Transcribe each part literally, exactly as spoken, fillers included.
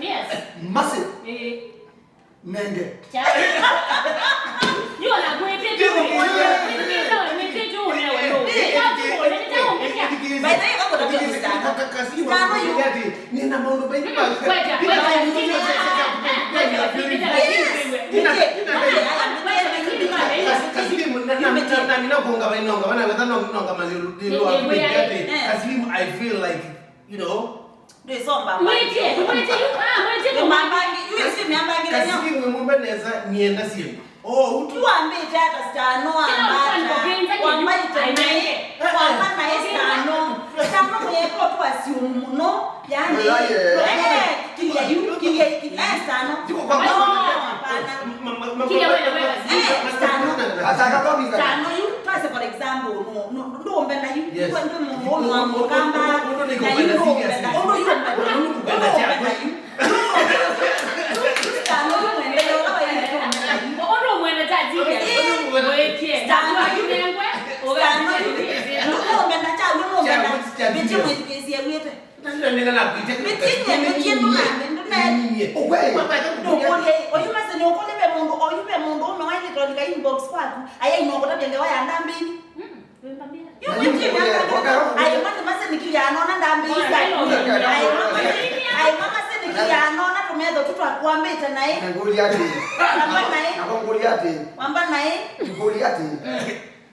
Yes. Massive. Eh. Nenge. Cha. Yo na kwete tu. Ndio, kwete. Ndio, kwete tu, ndio, ndio. By the way, kako na Ka-, ka-, kasi ni Tano yu. Ati, nina maũndũ maingĩ ma- Kwete, kwete. Nina maũndũ maingĩ ma- Yes. Nina, nina, kasi, kasi ni na, na, na, na, nina kuonga mainonga, wana wetha no, nonga mazulu, ndio, ati, eh. Kasi ni, I feel like, you know, Ndwĩsomba mbangi. Mwĩtie, mwĩtie, yu, ah, mwĩtie. Nĩ mambangi, yu isi nĩ ambangile nyo. Kasi ni mwĩmbe nesa, nienda siema. Oh, utu. Yu wambĩte ata Stano ambata. Wambaite naĩ. Wamba naĩ Stano. Stano mwĩeko tu asiumu mũno. Yani, eh, kilia yu, kilia, kilia, eh, Stano. No, hapana. Kilia wewe, wewe. Eh, Stano. Ataka kwa biza. Stano yu, twase for example, no, no, ndũmbenda yu. Yes. Kwa ndũ mũndũ wa mũkamba. Na yu ndũmbenda. Ũndũ yu ũmbenda. Ũndũ yu ũmbenda yu. Stano yu mwendele ũla wa yu. Ũndũ mwenda ta serious. Ĩĩ. Wĩtie. Stano yu. Ũnengwe. Stano yu. Ndũmbenda kya, ndũmbenda. Mĩtĩ mwĩthukĩĩsye wĩte. Mĩtinye, mĩtinye, ndũnambe, ndũne-, ndũkũlye, oyu mase nĩ ũkũlye ve mũndũ, oyu ve mũndũ ũme wailĩtwa lika inbox kwaku, ayai no kũtavya ngewa ya ndambĩi. Yu mĩtinye, aima nĩ mase nĩkilya anona ndambĩi syaku. Aima, aima mase nĩkilya anona tũmetho tu twakuambĩte naĩ. Ngũlya atĩ. Wamba naĩ. Nakwa ngũlya atĩ. Wamba naĩ. Ngũlya atĩ.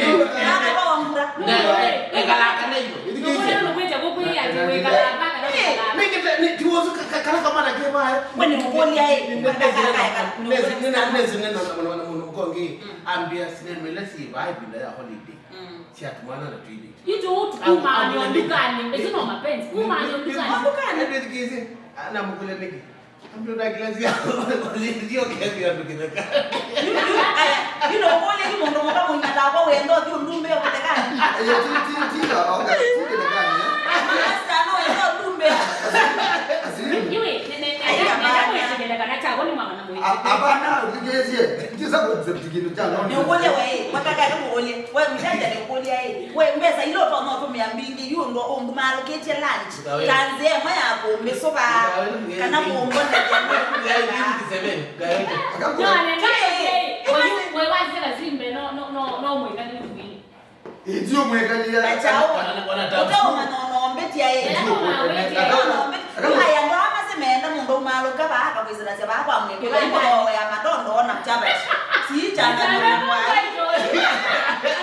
Nakawa ngura. Ekalaka nayo. Nũkwĩte gũkwĩĩa atĩ wĩkalaa kana wĩkalaa. Nĩkĩte nĩ tiwosu kana kamana kĩvae. We nĩ ũkũlya ĩ. Nesi nena na mũno mũno mũkongi. Ambia sinema ile si vibe ile ya holiday. Siatumana na twili. Itu utu kumaanio ndukanĩ, ĩsu no mapenzi. Kumaanio ndukanĩ. Ndukanĩ. Ndio kisi. Ana mkule niki. Ambe na glasi ya. Ndio kesi ya ndukireka. Yu no kole yu mũndũ mũka mũnyata kwa wendo thiũ ndumbe ũkĩteka. Yo ti ti ti la oka ti kile kani. Hasta no wendo ndumbe. Asili. Yui, ne ne ne ne ne kana chako ni mwana na mwezi. Abana ukigezie. Tisa concept kindu cha no. Nĩ ũkũlye we, makaka nĩ mũkũlye. We mjanja nĩ ũkũlye ĩ. We mbesa ilo to no tumia mbingi yu ndo undu malokete lunch. Tanzi ĩmwe ya kũmbĩsũva kana kũmbonethya. None none. Oyu we wazira zimbe no no no no mweka ni mwini. Itio mwekalia. Achao. Utauma no no mbetia ĩ. Aya ndo amase meenda mũndũ umalũka vaa akakwĩsĩlasya vaa kwa mwĩkĩla ĩkũloya matondo ona chapati. Si changa nĩ kwa.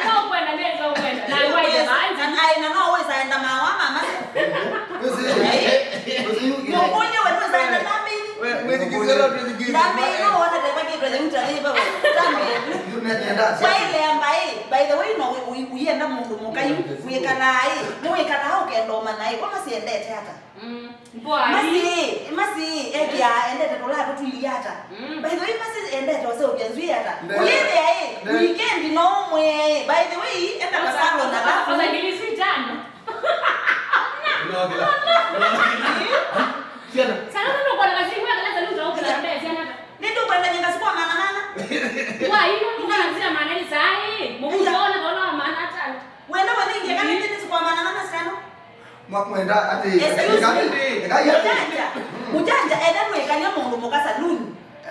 Anaokwenda neza ukwenda na ngwaje banzi. Ai na no wĩsa enda mawa mama. Wĩsa Ndambĩĩe no wona teva kĩtwe yĩu ta yĩva we. Ndambĩĩe. Waĩlea mbaĩ. By the way, no wi- wi- wienda mũndũ mũka yu, wĩkalaa ĩ. Nĩwĩkalaa ũkenda ũmanya ĩ. Wamasiendete ata? Mm. Mboa ii. Masi, masi, ekia endete tũla tũtwilye ata? Mm. By the way, masi endete ũseũvya nzw'ĩ ata? Nde- Ũyĩthĩa ĩ, nde- weekend no ũmwĩe ĩ. By the way, enda kasalo na lafu. Osa ngili isu itano. Unaongela. Unaongela. Siana. Sana ndio kwa lazima kwa lazima ndio kwa mbele siana. Ndio kwa ndani ngasi kwa maana maana. Kwa hiyo ndio kwa lazima maana ni sahi. Mungu unaona kwa maana hata. Wenda walingia kana ndio kwa maana maana sana. Mwa- mwenda ati Excuse me. Eka- eka- Mujanja, mujanja, enda nwĩkany'a mũndũ mũka saluni.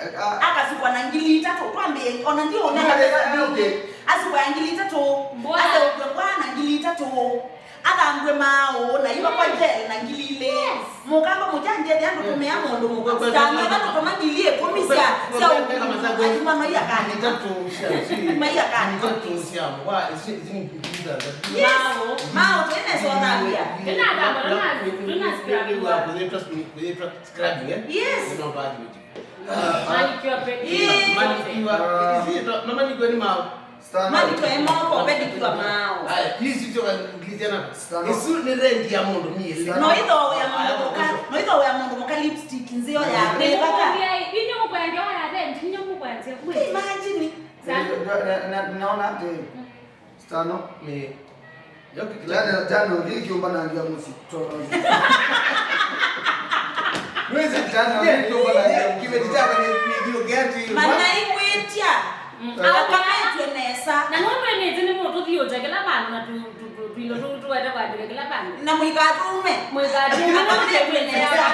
Eka- Akasukwa na ngili itatũ, twambĩe, ona ndi ona Nĩ- nĩ- nĩ okay. Asukwa ya ngili itatũ. Mbwa. Aseũvw'a mbwa na ngili itatũ. Athambw'e maaũ na iva kwa gel na ngili ilĩ. Yes. Mũkamba mujanja ethĩa ndũtũmĩa mũndũ mũka. Kwe- kwe- Tano ĩva tũtũma ngili ĩkũmi sya- sya ũkuma no iakani. Itatũ sya- si- Maiakani. Itatũ sya mbwa, isi- isi- Yes. Mao, mao, twĩnesa ũthambia. Tena thambia, tuna- tuna scrub. Kũyĩtwa scrub, kũyĩtwa scrubbing, eh? Yes. Nĩ no bathi wĩti. Manicure, pedicure. Yes. Manicure. Isi ĩtwa- na manicure nĩ mao. Manicure ĩ moko, pedicure mao. Aya, isi sio ngilizana. Ĩsu nĩ rent ya mũndũ mĩele. No itho ya mũndũ mũka, no itho ya mũndũ mũka lipstick nzeo ya kwĩvaka. Inyo mũkwanja wa rent, inyo mũkwanja. Imagine. Na- na- na- naona ati Stano. Nĩ. Yo kĩkĩla. Jana, jana ũthi kĩũmba na ngia mũsi. Toro. Mwezi jana, ũthi kĩũmba na ngia mũsi. Kĩveti kyakwa nĩ- nĩ kĩo kĩati. Manaikwĩtya. Mm. Akametwe nesa. Na nũndũ ĩnĩtĩ nĩ mũtũthiũte kĩla vandũ na tu- tu- tu- tuindo tũu tũwete kwandĩka kĩla vandũ. Na mũikatũme. Mũikatũme, na mũthiũte nesa.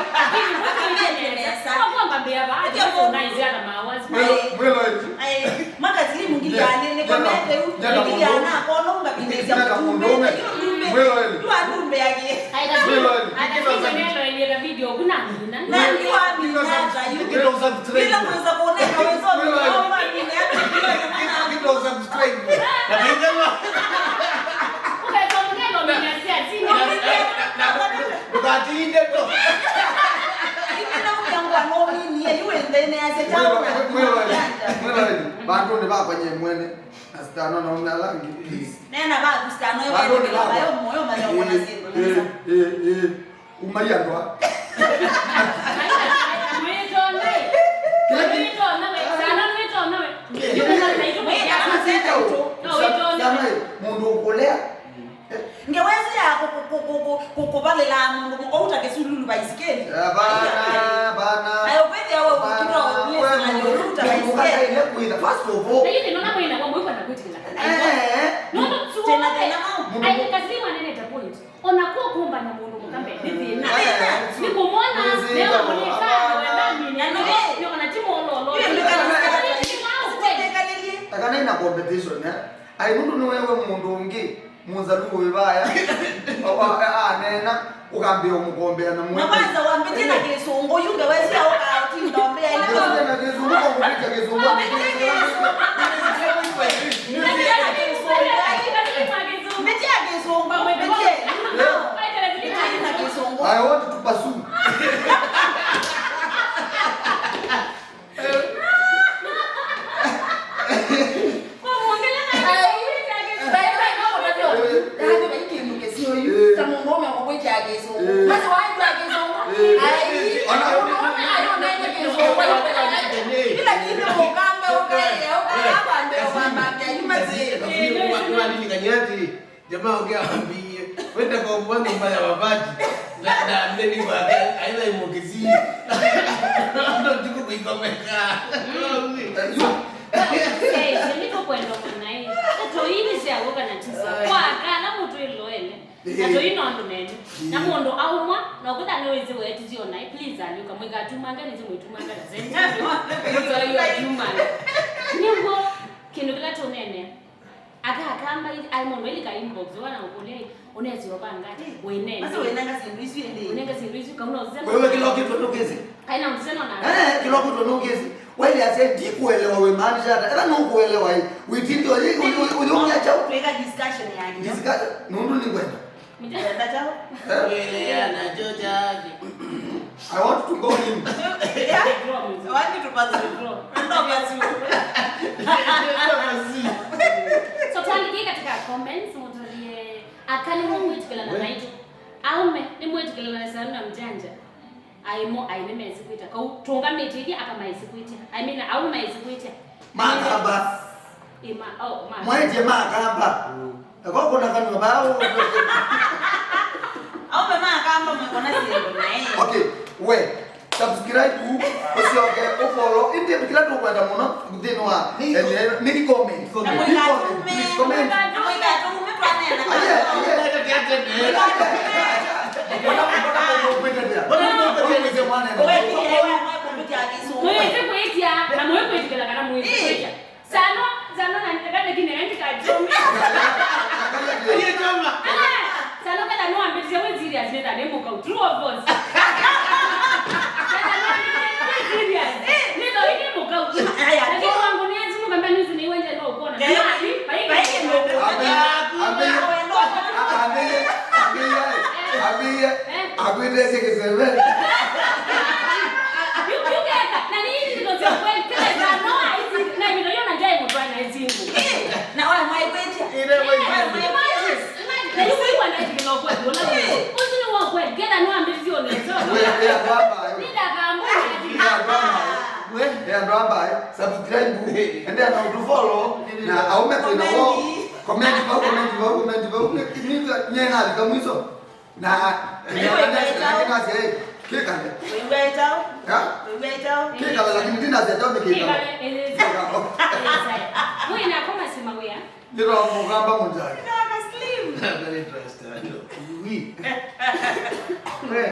Akametwe nesa. Kwa kwamba mbĩa ba, ati ũnaizia na mawazi. Mwelo- mwelo eti. Ai, makatili mungiliane, nĩkomete u, mungiliana, kono ungapindĩsya mũndũme, yu ndumbe, yu andumbe ake. Ai, lakini, lakini nelo elieka video, kuna mina. Na yu amina ata yu. Kĩto subscribe. Bila kuweza kuoneka wenzoni, naomba mimi hata kidogo. Kĩto subscribe. Na kĩto. Ukaitongelwa mina sia, si na- na- na- Ndũkatinde to. Ĩkĩla ũmĩangwa nũminie, yu wĩ nthĩnĩ ya sya kyaũ na- Mwĩloeli, mwĩloeli. Vandũnĩ vakwa nye mwene, na sitano na ũme ala angĩ, please. Nena vaku sitano yo vandũnĩ vakwa. Yo moyo manya ũmona syĩndũ nesa. Ĩ, ĩ, ĩ. Umai andũ a. Mwĩtona we. Kĩla kĩ- Mwĩtona we. Sitano mwĩtona we. Mwĩtona we. Mwĩtona we. No, wĩtona we. Sitano ĩ, mũndũ ũkũlea. Ngewa ĩsu ya kũ- kũ- kũ- kũ- kũ- kũ- kũvalĩla mũndũ mũka ũta kĩsululu vaisikeli. Hapana, hapana. Ayo kwĩthĩa we ũkĩtwa ũlĩsĩ na mũndũ ũta vaisikeli. First of all. Na hivi nona mwina kwa mwikwa na kwĩtĩkĩla. Eh. No, no, tena tena mau. Ai, kasi mwana neta point. Ona kwa kumba na mũndũ mũka mbele, nĩ thĩna. Eh. Nĩ kũmwona, nĩ ona mũnĩka, na wenda mine, na nĩ ona timo lolo. Hiyo ndio kana- Kana ina competition, eh? Ai, nũndũ nĩwewe mũndũ ũngĩ, mũnzalu wĩ vaya, wa- aneena, ũkambĩa ũmũkombea na na mwene. Kwanza wambĩtie na kĩsũngũ, yu ngewa ĩsu ya ũka ũtinda ũmbĩa ĩno. Wambĩtie na kĩsũngũ, kwa kũvĩtya kĩsũngũ. Wambĩtie kĩsũngũ. Mbĩtie ya kĩsũngũ, mbĩtie. Mbĩtie na kĩsũngũ. I want to pursue. Jamaa ũngĩ awambĩie, wenda kwa mwana mbaya mabati. Na, na mneni wake, aitha imukisi. Ndo tuku kuikomeka. Sisi nĩtũkwenda mwanae. Ndeto ii nĩ sya w'o kana ti sya kwa kana mũtwĩloele. Na tũi nondũ nenyu. Na mũndũ aumwa, na ũkũtha nĩwĩsĩ weetithio naĩ, please, aliuka mwĩkatumanga, nĩsĩ mwĩtumanga na senti. Mũtwaiwa tumanga. Nĩguo, kĩndũ kĩla tũnene. Aka akamba ai mũndũ ilika inbox wana ũkũlya, "Ũnesi obanga ati wĩnene." Masa wĩnanga syĩndũ isu ĩndĩ. Ũnenga syĩndũ isu kauna ũsema. Wewe kila kitu nukezi. Aina ũsema na. Eh, kila kitu nukezi. Wewe ase ndikuelewa we maanisha hata. Ela nukuelewa hii. Witindi oyi uyu uyu uyu chao. Tuweka discussion ya hiyo. Discussion nundu ni kwenda. Mtenda chao. Eh? Kuelewa na chocha. I want to go in. Yeah. So twandĩkei katika comments, mũtũlie aka nĩmwĩtĩkĩlana naitũ. Aume, nĩmwĩtĩkĩlana na Sanu na Mjanja. Aimo, ai nĩmesĩ kwĩtya. Kau tũngamĩte ĩthya aka maĩsĩ kwĩtya. I mean, aume maĩsĩ kwĩtya. Makamba. Ima, oh, ma. Mwaĩtye makamba. Eko kuna kanua bao. Aume makamba mwekona syĩndũ naĩ. Okay, we. Subscribe, ũsyoke, ũfollow. Ĩndĩ kĩla tũkwenda mũno nthĩnĩ wa, eh, nĩ comment. Na mũikatume. Please comment. Na mũikatume twanena. Aye, aye. Mbona, mbona mũkwĩtĩkĩla? Mbona mũkwĩtĩkĩla? Ũkwĩtĩkĩla mwana. Mwĩtĩkĩla kĩsũngũ. Mwĩtĩkĩla na mwĩtĩkĩla kana mwĩtĩkĩla. Sano, sano na ndikane kine kandi kachoma. Iye choma. Ah, sano kata no ambĩtĩsya wĩ serious nĩ ta nĩ mũkau. True or false? Kata no ambĩtĩsya wĩ serious. Nĩ to ĩnĩ mũkau. Aya. Lakini wangu nĩ azimu kamba news nĩ wenje no kuona. Aya. Pai, pai, pai, pai, pai, pai, pai, pai, ambĩie, ambĩie, akwĩtĩsye kĩseve. Yu, yu keka, na nĩ hizi ndizo za kweli. Kila saa no hizi, na hivi ndio na njai mtu ana hizi. Eh, na wao mwaikwetia. Ile mwaikwetia. Na yu mwa na hizi ndio kweli. Unaona? Uzi ni wa kweli. Kenda no ambĩtĩsya nĩ zo. Wewe ya baba. Nĩ ndakambu. Ya baba. We, ya baba. Subscribe. Ende na utufollow. Na aume tena wao. Comment vau, comment vau, comment vau. Nĩ, nĩ, nĩ nalika mwiso. Na nĩwĩw'ĩte ũu. Kĩkale. Wĩw'ĩte ũu. Ya? Wĩw'ĩte ũu. Kĩkale, lakini ndinasya kyo nĩ kĩkale. Kĩkale, ĩĩ. Mwĩna koma sima wĩa. Ndĩro mũkamba mũnjaki. Ndĩro ka slim. Very interesting. Oui.